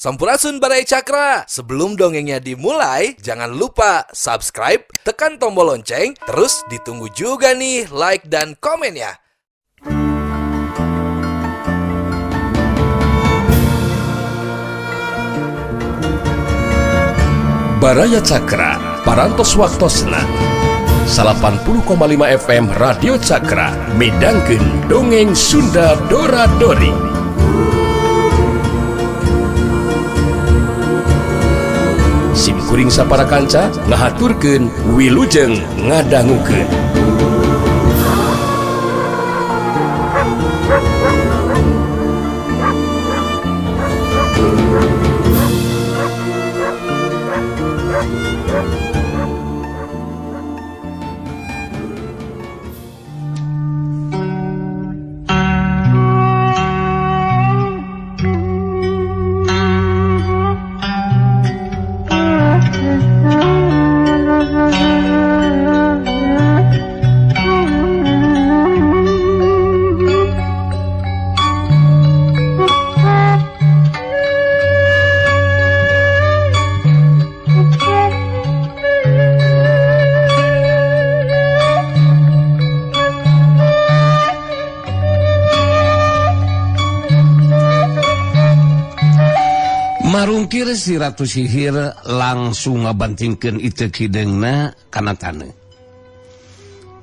Sampurasun, Baraya Cakra. Sebelum dongengnya dimulai, jangan lupa subscribe, tekan tombol lonceng, terus ditunggu juga nih like dan komennya. Baraya Cakra, Parantos Waktosna 80,5 FM Radio Cakra midangkeun Dongeng Sunda Dora Dori. Sim kuring sapara kanca ngahaturkeun wilujeng ngadangukeun. Marungkir si Ratu Sihir langsung ngabantingkeun ieu hideungna kana taneuh.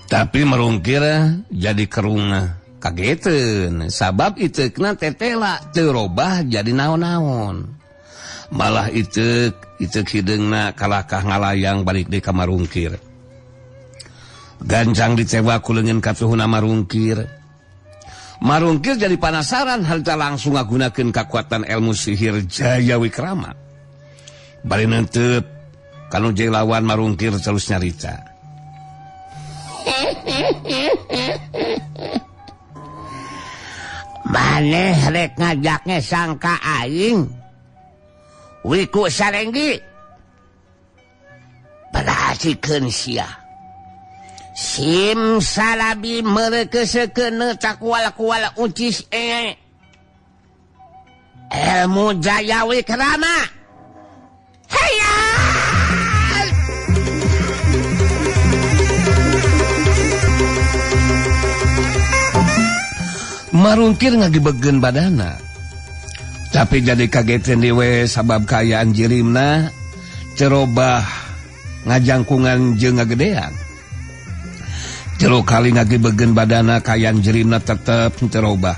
Tapi marungkir jadi kerungna kageteun sabab iteukna tetela teu robah jadi naon-naon. Malah iteuk hideungna kalakah ngalayang balik deui ka marungkir. Gancang dicewa ku leungeun katuhuna marungkir. Marungkir jadi panasaran harta langsung ngagunakeun kakuatan ilmu sihir Jaya Wikrama. Bari neuteup kanu jeung lawan marungkir terus nyarita. Maneh rek ngajaknya sangka aing Wiku Sarenggi. Perhatikeun sia. Sim salabi merekesekeun takual-kual ucis ilmu Jaya Wikrama. Heya! Marungkir ngagibegeun badana. Tapi jadi kageteun dewe sabab kaayaan jirimna cerobah ngajangkungan jeung ngagedean. Tilu kali ngagibegen badana kayan jerimna tetep terobah.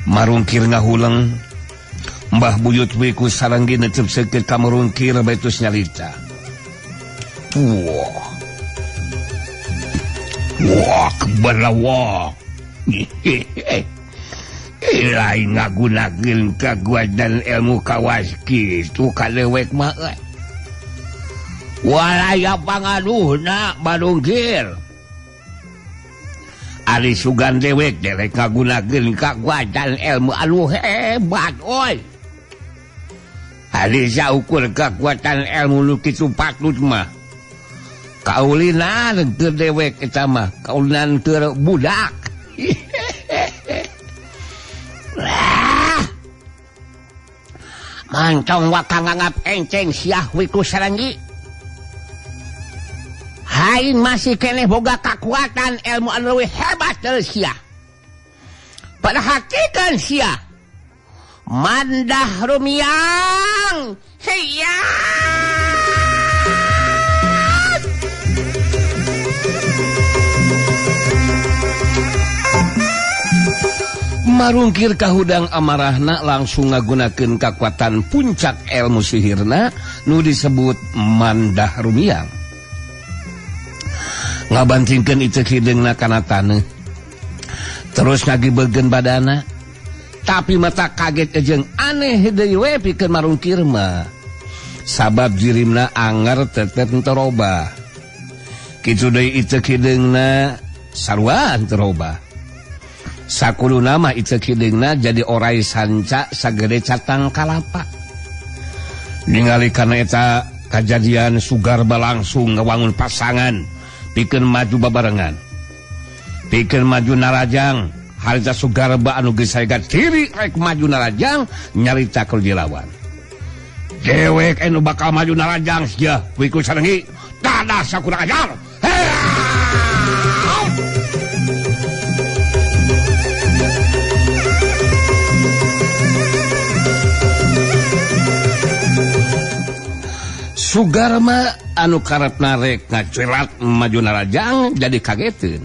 Marungkir ngahuleng Mbah Buyut Wiku Sarenggi netep seukeut ka marungkir baitus nyarita. Wah. Wah, keberawak. Lain ngagunakeun kakuatan ilmu kawas kitu kalewek mah. Walaya pangaduhna marungkir. Ari sugan dewek derek ngagunakeun kakuatan ilmu anu hebat oi. Ari saukur kakuatan ilmu nu kitu patut mah. Kaulinan keur dewek eta mah, kaulinan keur budak. Mantong wakang nganggap enceng siah Wiku Sarenggi. Aing masih keneh boga kakuatan ilmu anu leuwih hebat dari sia. Perhatikan sia. Mandah rumiang. Sia. Marungkir kahudang amarahna langsung ngagunakeun kakuatan puncak ilmu sihirna nu disebut Mandah Rumiang. Ngabantingkeun ieu hideungna kana taneuh. Terus ngagibegeun badana. Tapi mata kaget jeung aneh deui we pikeun marungkir mah. Sabab jirimna anger tetep terobah. Kitu deui ieu hideungna sarua terobah. Sakuluna mah ieu hideungna jadi orai sanca sagede catang kalapa. Ningali kana eta kajadian Sugarba langsung ngawangun pasangan pikeun maju babarengan. Pikeun maju narajang Harita Sugarba anu geus saegat diri rek maju narajang nyarita ku dilawan. Dewek anu bakal maju narajang sia Wiku Sarenggi dadah sakurang ajar. Sugarma anu karepna rek ngacelat maju narajang jadi kageteun.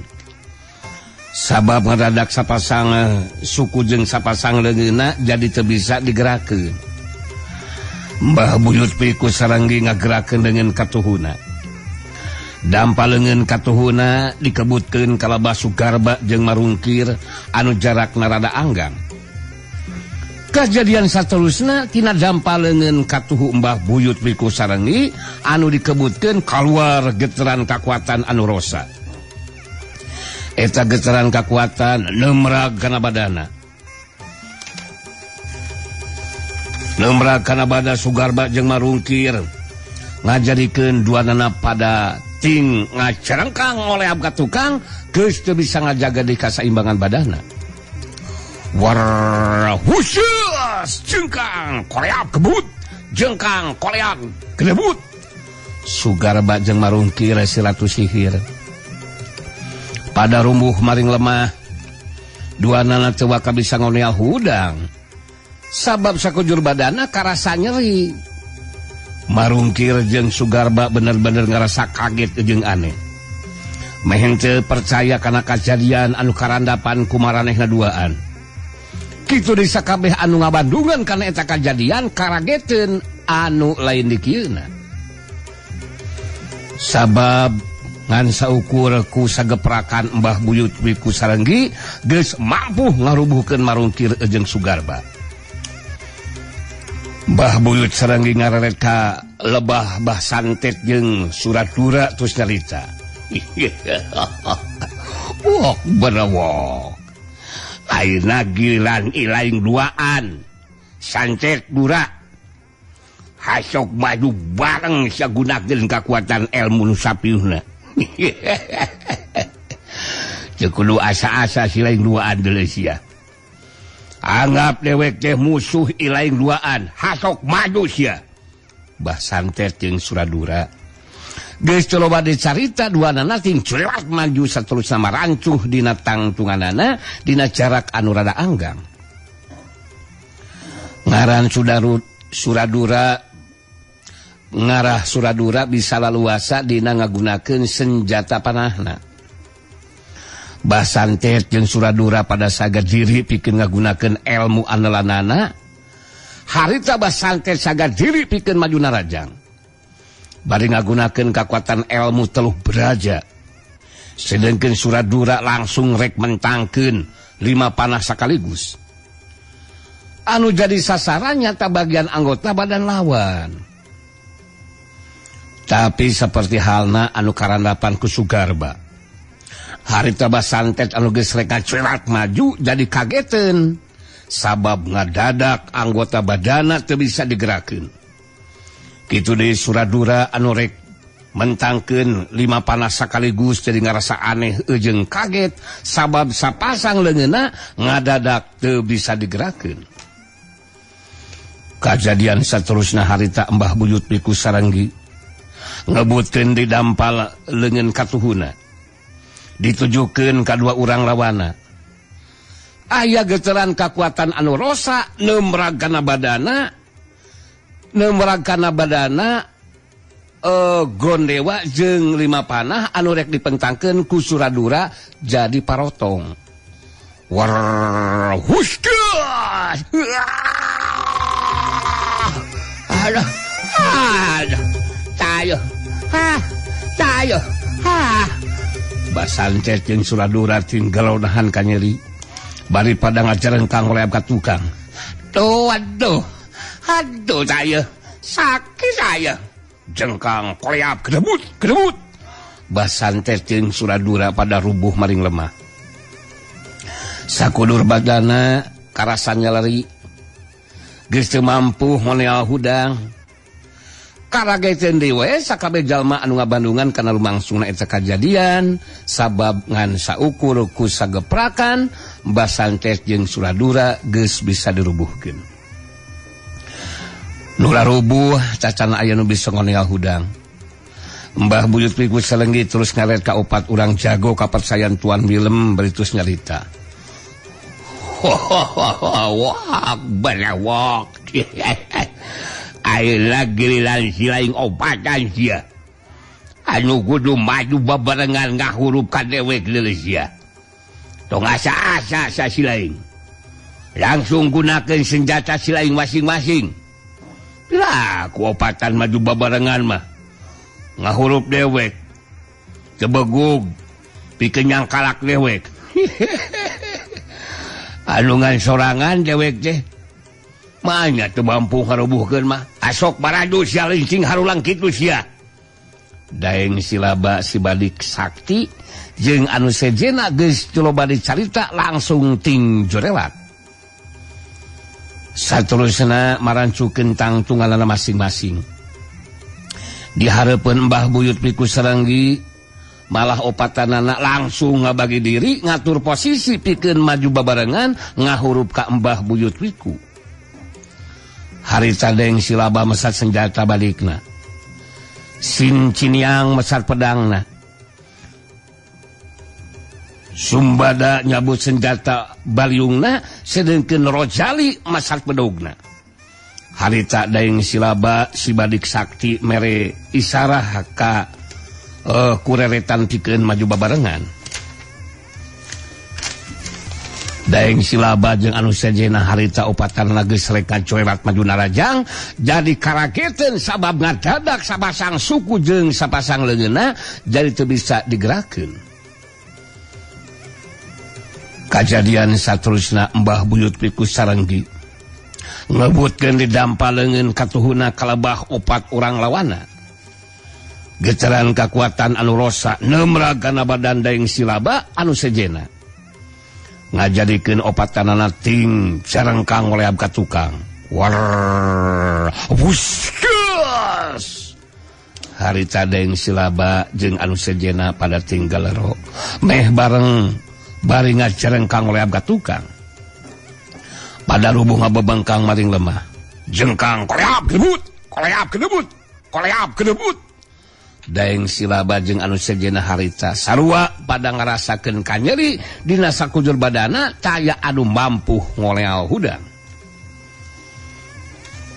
Sabab ngadadak sapasang suku jeung sapasang leungeunna jadi teu bisa digerakkeun. Mbah Buyut Wiku Sarenggi ngagerakeun leungeun katuhuna. Dampa leungeun katuhuna dikebutkeun ka lebah Sugarba jeung Marungkir anu jarakna rada anggang. Kejadian saterusna tina dampa leungeun katuhu Mbah Buyut Wiku Sarenggi anu dikebutkeun kaluar geteran kakuatan anu rosa. Eta geteran kakuatan nemrag kana badana. Nemrag kana badana Sugarba jeung Marungkir ngajadikeun duanana pada ting ngacerengkang oleh abka tukang geus teu bisa ngajaga di kasaimbangan badana. War husus jengkang koleak kebut jengkang koleak kedebut. Sugarba jeung Marungkir si ratu sihir pada rumbuh maring lemah. Duanana teu waka bisa ngoneal hudang sabab sakujur badana karasa nyeri. Marungkir jeung Sugarba bener-bener ngarasa kaget jeung aneh. Meh henteu percaya kana kajadian anu karandapan ku maranehna duaan. Kitu di sakabeh anu ngabandungan kana eta kajadian karageteun anu lain dikieuna. Sabab ngan saukur ku sageprakan Mbah Buyut Wiku Sarenggi geus mampu ngarubuhkeun Marungkir jeung Sugarba. Mbah Buyut Sarenggi ngareret ka lebah Bah Santet jeung Suradura terus nyarita. Wah, berewok. Ayeuna giliran ilaing duaan Santet Dura hasok maju bareng sagunakeun kakuatan ilmu nu sapiuhna. Teu kudu asa-asa si laing duaan deuleu sia. Anggap dewek teh musuh ilaing duaan, hasok maju sia. Bah Santet jeung Suradura geus teu loba dicarita duanana ting culat maju saterusna marancuh dina tangtunganana dina jarak anu rada anggang. Ngaran Suradura ngarah Suradura bisa laluasa dina ngagunakeun senjata panahna. Bah Santet jeung Suradura pada sagar diri pikeun ngagunakeun elmu andalanana. Harita Bah Santet sagar diri pikeun maju narajang. Bari ngagunakeun kakuatan elmu teluh beraja. Sedengkeun Suradura langsung rek mentangkeun 5 panah sekaligus. Anu jadi sasaran nyata bagian anggota badan lawan. Tapi seperti halna anu karandapan ku Sugarba. Harita Bah Santet anu geus rek ngacerat maju jadi kageteun. Sabab ngadadak anggota badana teu bisa digerakkeun. Kitu deui Suradura anu rek mentangkeun 5 panah sekaligus jadi ngarasa aneh jeung kaget sabab sapasang leungeunna ngadadak teu bisa digerakkeun. Kajadian saterusna harita Mbah Buyut Wiku Sarenggi ngebutkeun di dampal leungeun katuhuna. Ditujukeun ka dua urang lawana. Aya geteran kakuatan anu rosa nemrag kana badana Gondewa jeung 5 panah anu rek dipentangkeun ku Suradura jadi parotong. War huskas. Aduh, aduh, tayo, ha, tayo, ha. Bah Santet jeung Suradura tinggal nahan kanyeri. Bari pada ngajarengkang oleh ka tukang. Tuh, aduh, aduh saya, sakit saya. Jengkang koleap kedebut, kedebut. Bah Santet jeung Suradura pada rubuh maring lemah. Sakudur badana karasannya lari. Geus teu mampu moneal hudang. Karageteun deui we sakabeh jalma anu ngabandungan kana lumangsungna eta kajadian sabab ngan saukur ku sageprakan Mbah Santet jeung Suradura geus bisa dirubuhkeun. Nu rubuh cacana aya nu bisa ngoneal hudang. Mbah Buyut Wiku Sarenggi terus ngaret ka opat urang jago kapercayan Tuan Willem bari terus nyarita. Wah, berewok. Ayeuna giliran si lain obatan sia. Anu kudu maju babarengan ngahurup ka dewek leuleus sia. Tong asa-asa sa si lain. Langsung gunakeun senjata si lain masing-masing. Lah, ku opatan maju babarengan mah. Ngahurup dewek. Tebegug pikeun nyangkalak dewek. Anu ngan sorangan dewek teh. Manya teu mampu ngarubuhkeun mah. Asok baradu sia lincing harulang kitu sia. Daeng Silaba si Badik Sakti jeung anu sejena geus loba dicarita langsung ting jorelat. Saterusna marancukeun tangtunganana masing-masing. Di hareupeun Mbah Buyut Wiku Sarenggi malah opatanana langsung ngabagi diri ngatur posisi pikeun maju babarengan ngahurup ka Mbah Buyut Wiku. Harita Daeng Silaba mesat senjata balikna. Sin Ciniang mesat pedangna. Sumbada nyabut senjata baliungna sedengkeun Rojali mesat bedogna. Harita Daeng Silaba si Badik Sakti mere isarah ka kureretan pikeun maju babarengan. Daeng Silaba jeung anu sejena harita opatan geus rek ngacoerat maju narajang jadi karageteun sabab ngadadak sapasang suku jeung sapasang leungeunna jadi teu bisa digerakkeun. Kajadian saterusna Mbah Buyut Wiku Sarenggi ngebutkeun di dampa leungeun katuhuna kalebah opat urang lawana. Getaran kakuatan anu rosa nemrag kana badan Daeng Silaba anu sejena. Ngajadikeun opatanana ting carengkang ngoleab ka tukang. War wuskas. Harita Daeng Silaba jeung anu sejena pada tinggal lero. Meh bareng bari ngacarengkang ngoleab ka tukang. Pada rubuh ngabebengkang maring lemah. Jengkang koleab kedebut, koleab kedebut, koleab kedebut. Daeng Silaba jeung anu sejena harita sarua pada ngarasakeun kanyeri dina sakujur badana taya anu mampu ngoleal hudang.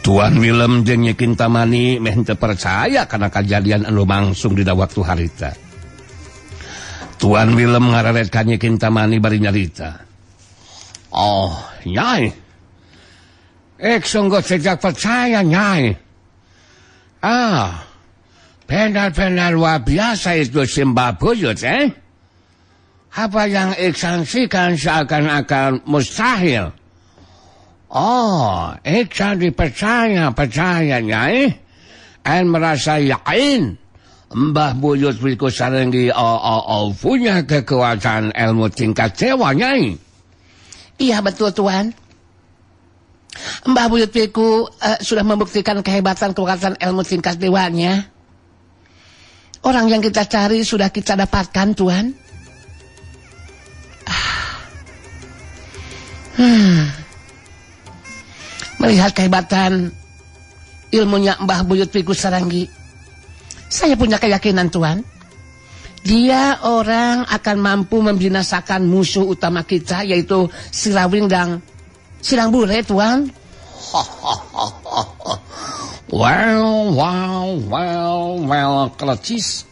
Tuan Willem jeung Nyi Kintamani meh teu percaya kana kajadian anu langsung dina waktu harita. Tuan Willem ngararet ka Nyi Kintamani bari nyarita. Oh, Nyai. Ik sungguh tidak percaya, Nyai. Ah, benar-benar luar biasa itu Simbah Buyut, eh? Apa yang ik saksikan seakan-akan mustahil. Oh, ik jadi percaya, Nyai. En merasa yakin Mbah Buyut Wiku Sarenggi punya kekuatan ilmu tingkat dewa, Nyai. Iya, betul, Tuan. Mbah Buyut Wiku sudah membuktikan kehebatan kekuatan ilmu tingkat dewanya. Orang yang kita cari sudah kita dapatkan, Tuan. Melihat kehebatan ilmunya Mbah Buyut Wiku Sarenggi, saya punya keyakinan, Tuan. Dia orang akan mampu membinasakan musuh utama kita, yaitu Sirawing dan Sirang Bure, Tuan. Well, Klecis.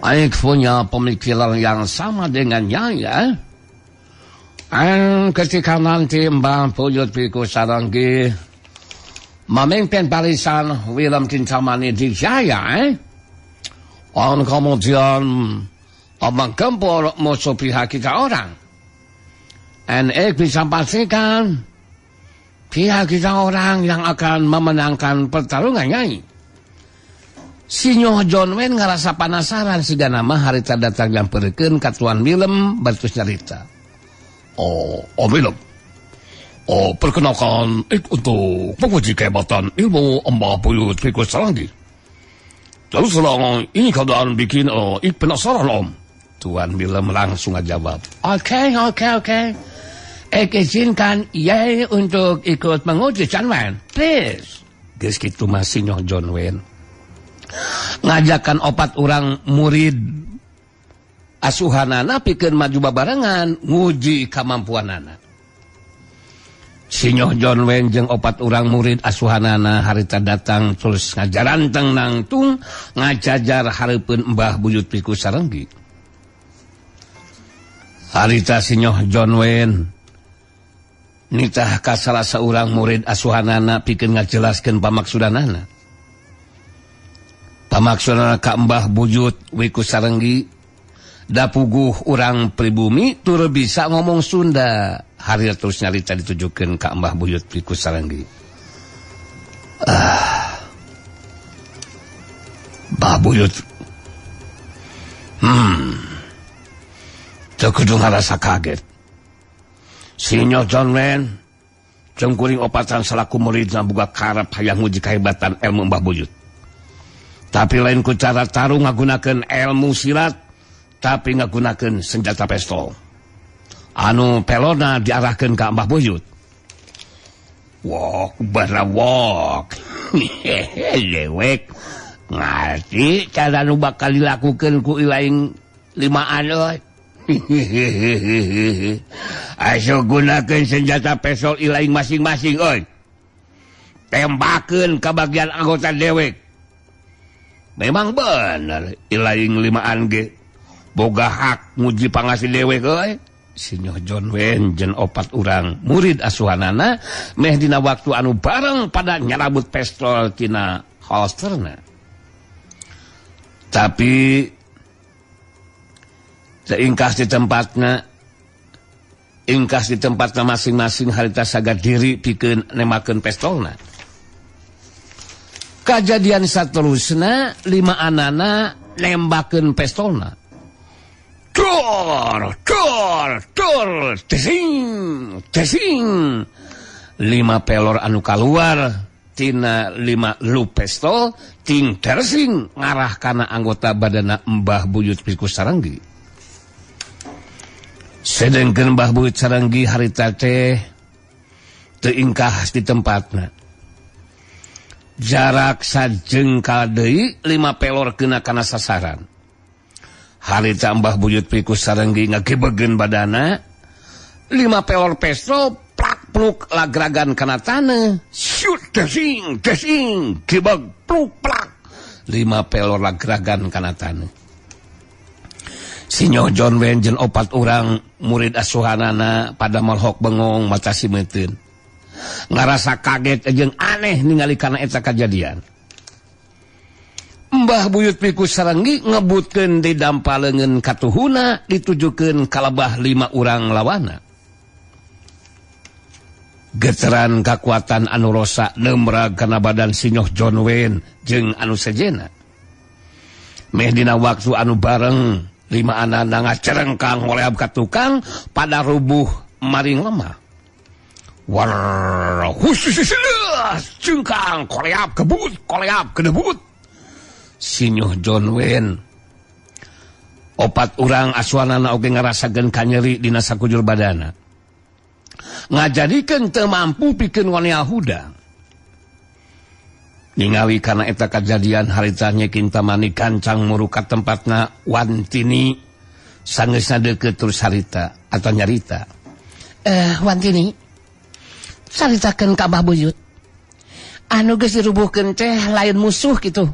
Ik punya pemikiran yang sama dengannya, ya. Ketika nanti Mbah Buyut Wiku Sarenggi memimpin barisan Willem Kintamani di Jaya, kemudian menggempur musuh pihak kita orang. En ik bisa pastikan pihak kita orang yang akan memenangkan pertarungannya. Sinyo John Wayne ngerasa penasaran siga nama harita datang nyamperkeun ka Tuan Willem batus nyarita. Oh, Om Willem. Oh, perkenalkan ik untuk menguji kehebatan ilmu Mbah Buyut Wiku Sarenggi. Terus terang ini keadaan bikin ik penasaran om. Tuan Willem langsung ngajawab. Oke. Ik izinkan jij untuk ikut menguji John Wayne, please. Geus kitu mah sinyoh John Wayne ngajakan opat orang murid asuhanana pikeun maju babarengan nguji kamampuanana. Sinyoh John Wayne jeung opat urang murid asuhanana harita datang terus ngajaranteng nangtung ngajajar hareupeun Mbah Buyut Piku Sarenggi. Harita sinyoh John Wayne nitah ka salah saurang murid asuhanana pikeun ngajelaskeun pamaksudanana. Pamaksudanana ka Mbah Buyut Wiku Sarenggi dapuguh urang pribumi tur bisa ngomong Sunda. Hari terus nyarita ditujukeun ka Mbah Buyut Wiku Sarenggi. Mbah Buyut. Teu kudu ngarasa kaget. Sinyo John Wayne jeung kuring opatan salaku muridna boga karep hayang nguji kahebatan ilmu Mbah Buyut. Tapi lain ku cara tarung ngagunakeun ilmu silat, tapi ngagunakeun senjata pistol. Anu pelona diarahkeun ka Mbah Buyut. Wok barawok. Dewek ngarti cara nu bakal dilakukeun ku ilaing limaan euy. Ayo gunakeun senjata pistol ilaing masing-masing euy. Tembakeun ka bagian anggota dewek. Memang bener ilaing limaan ge boga hak nguji pangasi dewek euy. Sinyoh John Wayne jeung opat urang murid asuhanana meh dina waktu anu bareng pada nyarabut pistol tina holsterna. Tapi seingkas di tempatna, ingkas di tempatna masing-masing harita sagar diri pikeun nemakeun pistolna. Kajadian saterusna lima anana nembakeun pistolna. Dor, dor, dor, tesing, tesing. Lima pelor anu kaluar tina lima lu pistol ting tersing ngarah kana anggota badana Mbah Buyut Piku Sarenggi. Sedengkeun Mbah Buyut Sarenggi harita teh teu ingkah di tempatna. Jarak sajengkal deui lima pelor kena kana sasaran. Harita Mbah Buyut Piku Sarenggi ngagebegeun badana, lima pelor pistol plak pluk lagragan kana taneuh. Shoot desing desing gebeg pluk plak. Lima pelor lagragan kana taneuh. Sinyo John Wayne jeung opat urang murid asuhanana pada molhok bengong mata simeuteun. Ngarasa kaget jeung aneh ningali kana eta kajadian. Mbah Buyut Piku Sarenggi ngebutkeun di dampa leungeun katuhuna ditujukeun kalebah lima urang lawana. Geteran kakuatan anu rosa neumrag kana badan Sinyoh John Wayne jeung anu sejenna. Meh dina waktu anu bareng lima anana ngacerengkang ngoleab ka tukang pada rubuh maring lemah. War husus cengkang koleab kebut koleab kedebut. Sinyoh John Wayne opat urang asuhanana oge ngarasakeun kanyeri dina sakujur badana. Ngajadikeun teu mampu pikeun wanea hudang. Ningali kana eta kajadian harita Nyi Kintamani gancang muruk ka tempatna Wantini sangeusna deukeut terus harita atau nyarita. Wantini caritakeun ka Mbah Buyut. Anu geus dirubuhkeun teh lain musuh kitu.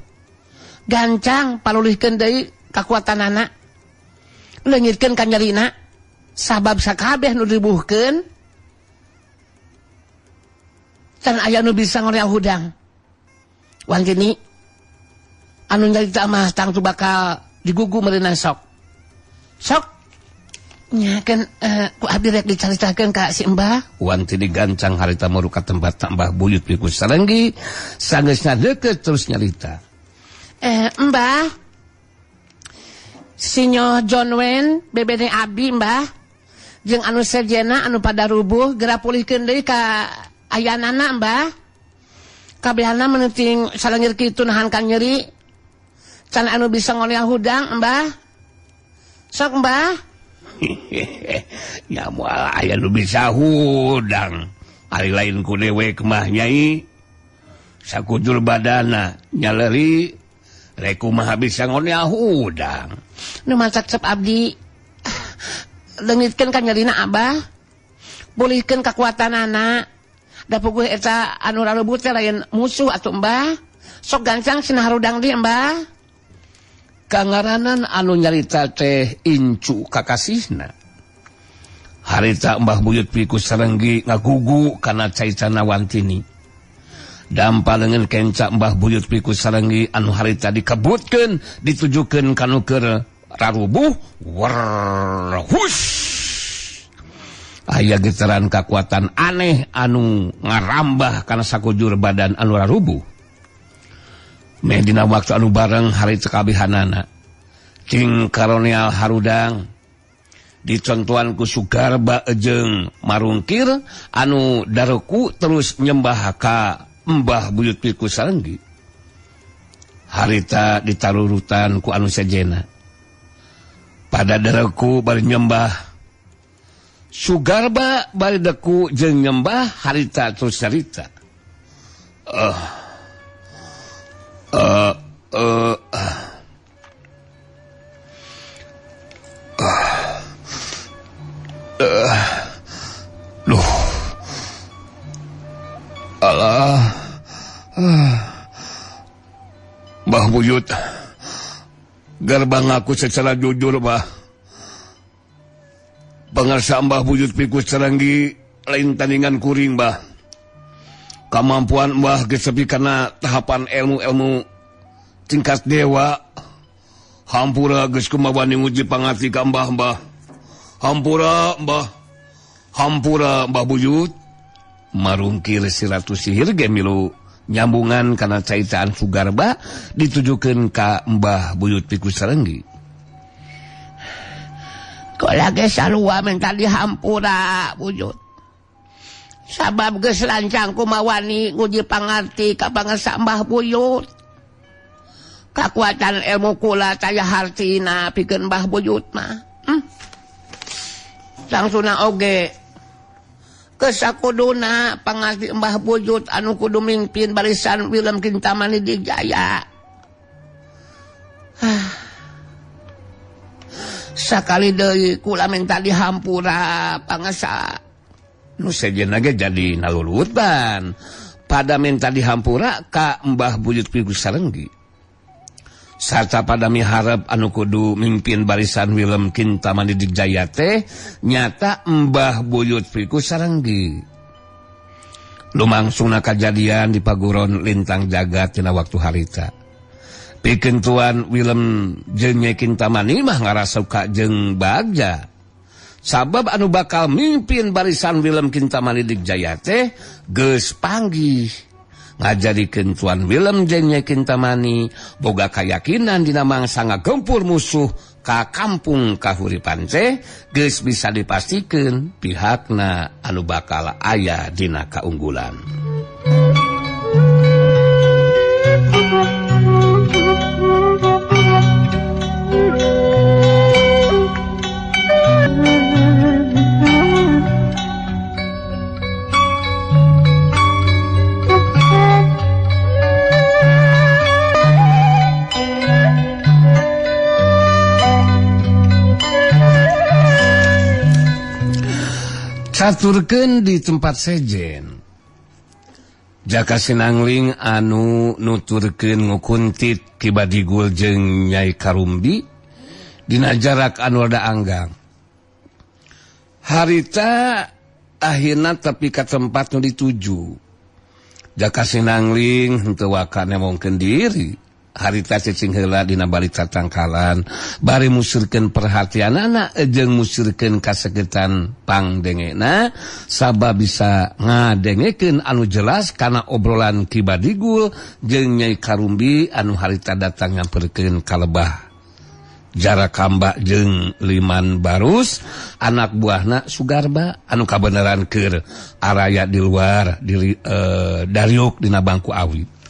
Gancang palulihkeun deui kakuatanana. Leungitkeun ka nyerina. Sabab sakabeh nu dirubuhkeun can aya nu bisa ngoreah hudang. Wantini anu nyarita mah tangtu bakal digugu meureunna sok. Sok nya kan ku abdi rek dicaritakeun ka si Mbah. Wantini gancang harita muru ka tempat Mbah Buyut Piku Sarenggi sangeusna deukeut terus nyarita. Mbah, Sinyo John Wayne bebene abdi Mbah jeung anu sejena anu pada rubuh geura pulihkeun deui ka ayanana Mbah. Kabehana meunting salengir kitu nahan ka nyeri. Can anu bisa ngonial hudang Mbah. Sok Mbah. Ya moal aya nu bisa hudang. Ari lain ku dewek mah Nyai. Sakujur badana nyaleri rek kumaha bisa ngonial hudang. Nu masak cep abdi. Leungitkeun ka nyerina Abah. Pulihkeun kakuatanana. Da puguh eta anu rarebut teh lain musuh atuh Mbah. Sok gancang cenah harudang di Mbah. Kangaranan anu nyarita teh incu kakasihna. Harita Mbah Buyut Piku Sarenggi ngagugu kana caitana Wantini. Dampa leungeun kenca Mbah Buyut Piku Sarenggi anu harita dikebutkeun ditujukeun kanu keur rarubuh werhus. Aya getaran kakuatan aneh anu ngarambah kana sakujur badan anu rarubuh. Meh dina waktu anu bareng harita kabihanana cing karonial harudang dicontohan ku Sugarba jeung Marungkir anu dareku terus nyembah ka Mbah Buyut Piku Sarenggi. Harita ditarurutan ku anu sejena. Pada dareku bari nyembah Sugarba bari deku jeung nyembah harita terus carita. Duh. Alah. Mbah Buyut, gerbang aku secara jujur, Bah. Pangarsa Mbah Buyut Piku Sarenggi lain tandingan kuring, Bah. Kemampuan Mbah geus sepi kana tahapan ilmu-ilmu tingkat dewa. Hampura geus kumaha nguji pangarti ka Mbah, Mbah. Hampura, Mbah. Hampura, Mbah Buyut. Marungkir si Ratu Sihir ge milu nyambungan kana caitaan Sugarba ditujukeun ka Mbah Buyut Piku Sarenggi. Kula ge sarua minta dihampura Buyut. Sabab geus lancang kumawani nguji pangarti ka pangarsa Mbah Buyut. Kakuatan ilmu kula taya hartina pikeun Mbah Buyut mah. Langsungna oge kesakuduna pangarti Mbah Buyut anu kudu mimpin barisan Wilem Kintamani Dijaya. Sakali deui kula minta dihampura pangesa. Nu sejenna ge jadi nalulutan pada minta dihampura ka Mbah Buyut Piku Sarenggi. Sarta pada miharep anu kudu mimpin barisan Wilem Kintamani Dijaya teh nyata Mbah Buyut Piku Sarenggi. Lumangsungna kajadian di paguron Lintang Jagat tina waktu harita. Pikeun tuan Wilem jeung Nyai Kintamani mah ngarasa jeung bagja. Sabab anu bakal mimpin barisan Wilem Kintamani Dijaya teh geus panggih. Ngajadikeun tuan Wilem jeung Nyai Kintamani boga kayakinan dina mangsa ngagempur musuh ka kampung Kahuripan teh geus bisa dipastikeun pihakna anu bakal aya dina kaunggulan. Caturkeun di tempat sejen. Jaka Sinangling anu nuturkeun ngukuntit Ki Badigul jeung Nyai Karumbi dina jarak anu rada anggang. Harita akhirna tepi ka tempat nu dituju. Jaka Sinangling henteu waka nemongkeun diri. Harita cicing heula dina balik tatangkalan bari musirkeun perhatianana jeung musirkeun kasegetan pangdengena sabab bisa ngadengekeun anu jelas kana obrolan Ki Badigul jeung Nyai Karumbi anu harita datang nyamperkeun ka lebah Jarakamba jeung Liman Barus anak buahna Sugarba anu kabeneran keur araya di luar dariuk dina bangku awi.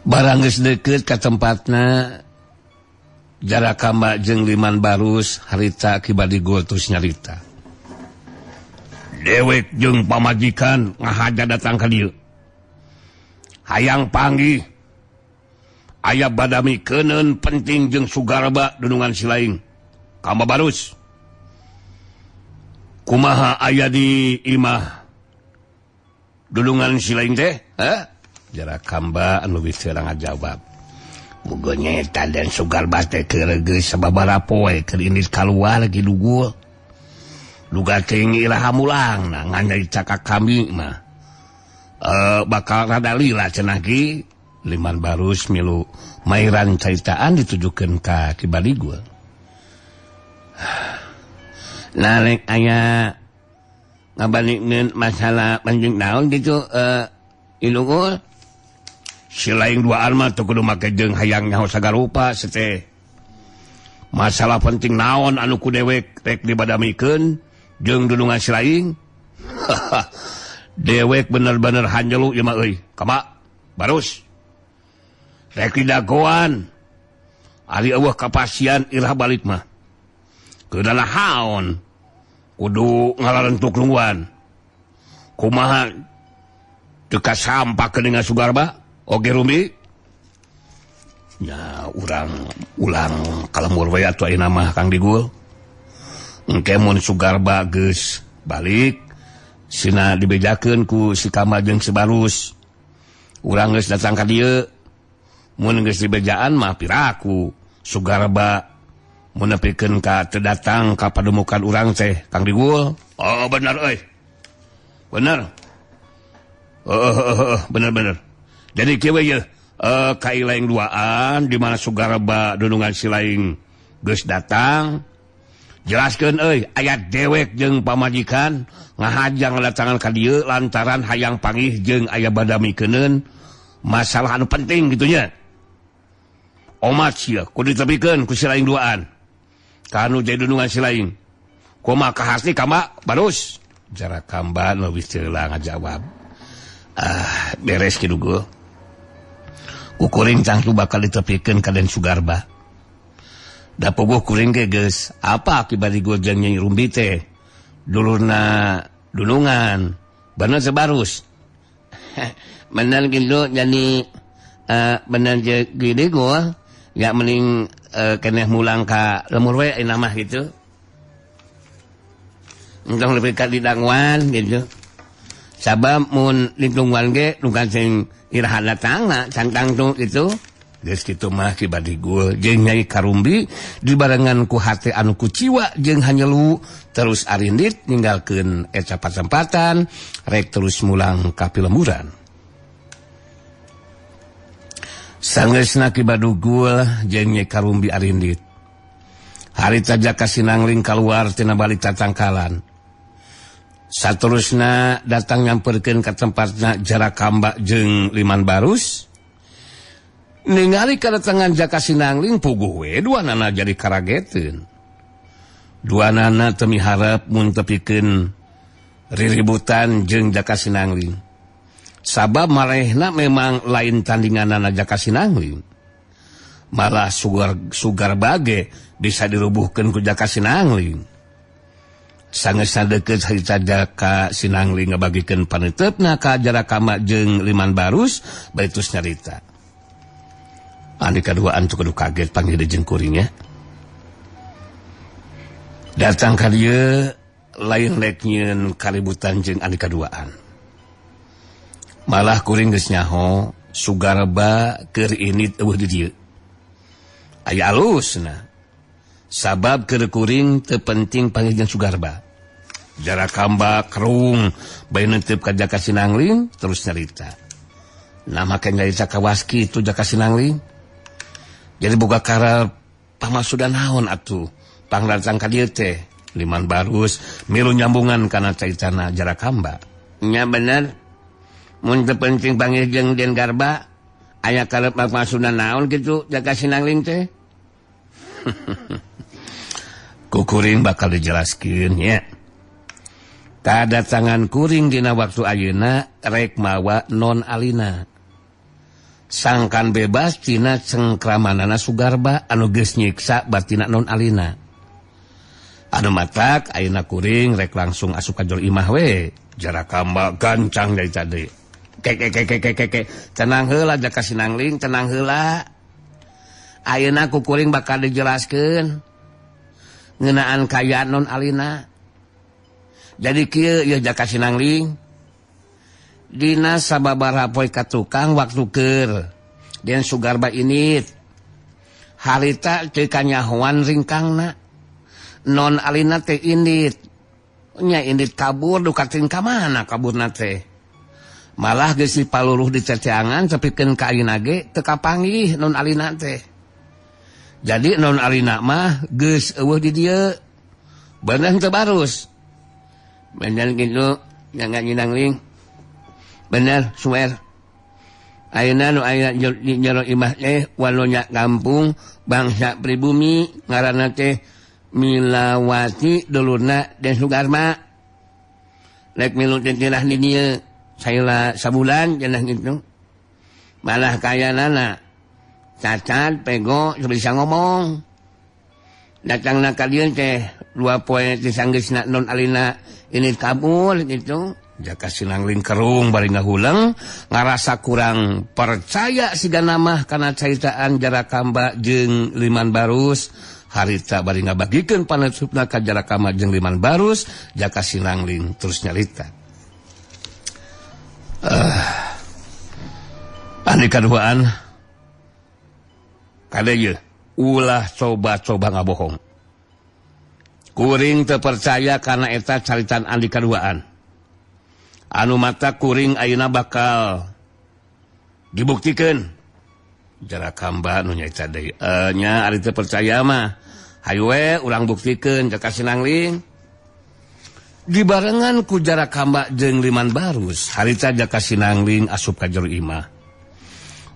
Barang geus deukeut ka tempatna Jarakamba jeung Liman Barus harita Ki Badigul terus nyarita. Dewek jeung pamajikan ngahaja datang ka dieu. Hayang panggih aya badami keuneun penting jeung Sugarba dunungan silaing. Kamba Barus. Kumaha aya di imah dunungan silaing teh? Hah? Jarakamba anu geus teu ngajawab. Muga nyeta dan Sugarba teh keur geus sababaraha poe keur indit kaluar ki dugul. Duga teuing iraha mulang nah ngan nyarita ka kami mah. Bakal rada lila cenah ki. Liman Barus milu mairan caritaan ditujukeun ka Ki Badigul. Nah rek aya ngabalikeun masalah penting naon gitu ilungul. Silaing duaan mah teu kudu make jeung hayang nyaho sagarupa seteh. Masalah penting naon anu ku dewek rek dibadamikeun jeung dunungan silaing. Dewek bener-bener hanjelu ieu mah euy. Kama Barus. Rek didagoan. Ari eueuh kapasian irah balik mah. Keudana haon kudu ngalarentuk nungguan. Kumaha teu kasampakeun dengan Sugarba? Oge Rumi. Nya urang ulang kalemur we atuh ayeuna mah Kang Digul. Engke mun Sugarba geus balik sina dibejakeun ku si Kama jeung si Barus. Urang geus datang ka dieu. Mun geus dibejaan mah piraku Sugarba mun nepikeun ka teu datang ka pademukan urang teh Kang Digul. Oh bener euy. Bener. Bener-bener. Jadi kieu ye ka ilaing duaan di mana Sugarba dunungan silaing geus datang. Jelaskeun euy aya dewek jeung pamajikan ngahajang ngadatangan ka dieu lantaran hayang panggih jeung aya badamikeuneun masalah anu penting kitu nya. Omat sia kudu ditepikeun ku silaing duaan. Kanu jadi dunungan silaing. Kumaha kahasti Kamba Barus? Jarakamba nu geus teu ngajawab. Ah, beres ki dugo. Kukuring tangtu bakal ditepikeun ka Den Sugarba. Da puguh kuring ge geus apa Ki Badigul jeung Nyai Rumbi teh dulurna dunungan. Bener teu Barus? Bener gitu jadi bener gede gua ya mending keneh mulang ka lemur we ayeuna mah gitu. Entong lebih ka didangwan gitu. Sabab mun ditungguan ge nu sing iraha datangna cantang tuh gitu. Geus kitu mah Ki Badigul jeung Nyai Karumbi dibarengan ku hate anu kuciwa jeung hanyelu terus arindit ninggalkeun eta patempatan rek terus mulang ka pilemburan. Sanggeusna Ki Badigul jeung Nyai Karumbi arindit. Harita Jaka Sinangling kaluar tina balik tatangkalan. Saterusna datang nyamperkeun ka tempatna Jarakamba jeung Liman Barus. Ningali kedatangan Jaka Sinangling puguh we duanana jadi karageteun. Duanana teu miharep mun tepikeun riributan jeung Jaka Sinangling. Sabab marehna memang lain tandinganana Jaka Sinangling. Malah sugar bage bisa dirubuhkeun ku Jaka Sinangling. Sangeusna deukeut harita Jaka Sinangling ngabagikeun paneutepna ka Jarakama jeung Liman Barus bari terus nyarita. Andika duaan tuh kudu kaget panggil jeung kuringnya. Datang ka dieu lain rek nyieun kaributan jeung andika duaan. Malah kuring geus nyaho Sugarba keur init eueuh di dieu. Aya alusna. Sabab keur kuring teu penting panggil jeung Sugarba. Jarakamba kerung bae neuteup ka Jaka Sinangling terus nyarita. Nah make nyarita kawaski itu Jaka Sinangling. Jadi boga karep pamasudan naon atuh pangdatang ka dieu teh. Liman Barus milu nyambungan kana caritana Jarakamba. Nya bener. Mun teu penting panggil jeung Den Garba aya karep pamasudan naon kitu Jaka Sinangling teh. Kukuring bakal dijelaskeun nya. Kadatangan kuring dina waktu ayeuna rek mawa non alina. Sangkan bebas tina cengkramanana Sugarba anu geus nyiksa batina Non Alina. Anu matak ayeuna kuring rek langsung asup ka jero imah we. Jarakamba gancang dari tadi. Ke ke ke ke ke ke. Tenang heula Jaka Sinangling, tenang heula. Ayeuna ku kuring bakal dijelaskeun ngeunaan kaayaan Non Alina. Jadi kieu ieu Jaka Sinangling. Dina sababaraha poe ka tukang waktu keur Den Sugarba init harita teu kanyahoan ringkangna Non Alina teh indit nya indit kabur duka teuing ka mana kaburna teh malah geus dipaluruh di ceceangan tepikeun ka ayeuna ge teu kapanggih Non Alina teh. Jadi Non Alina mah geus eueuh di dieu bener teu barus bener kitu nya Nyinangling. Bener suer ayeuna nu aya di jero imah teh walonya kampung bangsa pribumi ngaranna teh Milawati dulurna Den Sugarma rek milu tintirah di dieu saila sabulan cenah kitu malah kayanana cacat pego bisa ngomong datangna ka dieu teh dua poe teh sanggeusna Non Alina ini kabur kitu. Jaka Sinangling kerung bari ngahuleng ngarasa kurang percaya siga namah kana caritaan Jarakamba jeung Liman Barus. Harita bari ngabagikeun panetupna ka Jarakamba jeung Liman Barus. Jaka Sinangling terus nyarita. Andi kaduaan kade ye ulah coba-coba ngabohong. Kuring teu percaya kana eta caritaan andi kaduaan. Anu mata kuring ayeuna bakal dibuktikan. Jarakamba nu nyaeta deui nya ari teu percaya mah hayu we urang buktikeun Jaka Sinangling. Dibarengan ku Jarakamba jeung Liman Barus harita Jaka Sinangling asup ka jero imah.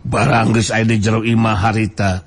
Barang geus aya di jero imah harita